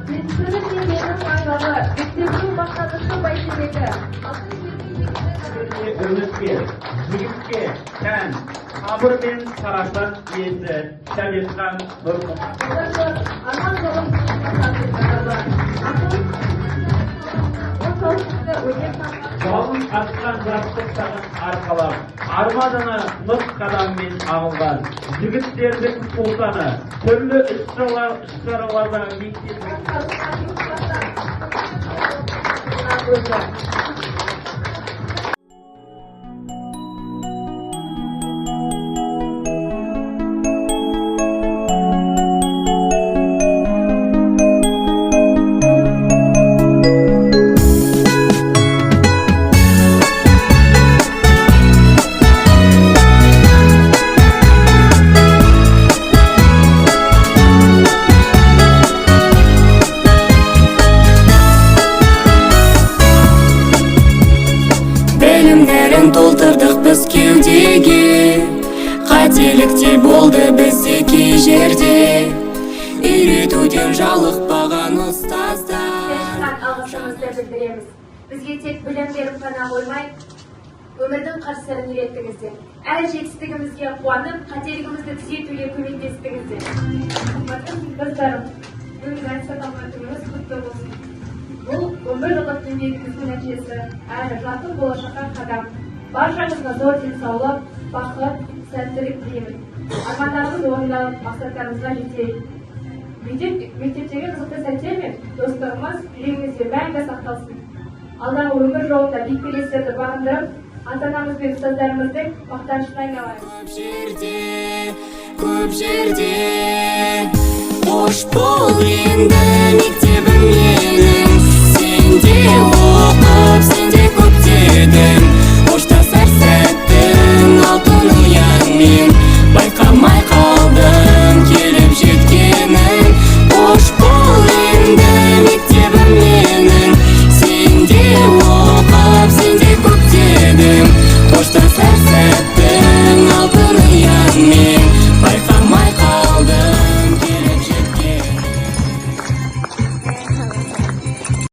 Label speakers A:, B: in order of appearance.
A: Жетістігім менің айғағы, мектебімнің мақтанышы, бәйтерегі, алтын жердің
B: Үмітке, жігітке тән сабыр мен парасат иесі Шәмешхан Нұрмұхамед.
A: Арман жолын, ақыл өнер.
B: Жалын атқан жастық шағын арқалап, арманына нық қадаммен ағылған жігіттердің сұлтаны, түрлі іс-шараларда мектеп
A: Өзі.
C: Білім нәрін толтырдық біз кеудеге. Қателік те болды бізде кей жерде, үйретуден жалықпаған ұстаздар.
A: Шыққан алғысымызды білдіреміз. Бізге тек білім беріп қана қоймай, өмірдің қыр сырын үйреттіңіздер. Әр жетістігімізге қуанып, қателігімізді түзетуге көмектестіңіздер.
D: Құрметті достарым, бүгінгі аттестат күніңіз құтты болсын! Бұл 11 жылдық еңбегіміздің нәтижесі әрі жарқын болашаққа қадам. Баршаңызға зор денсаулық, бақыт, сәттілік тілеймін. Армандарыңыз орындалып, мақсаттарыңызға жетейік. Мектептегі қызықты сәттер мен достығымыз жүрегіңізде мәңгі сақталсын. Алдағы өмір жолында биік белестерді бағындырып, ата анамыз бен ұстаздарымыздың мақтанышына айналайық.
C: Көп жерде, көп жерде. Қош бол енді, мектебім менің, сенде оқып, сенде көктедім. Қоштасар сәттің алтын.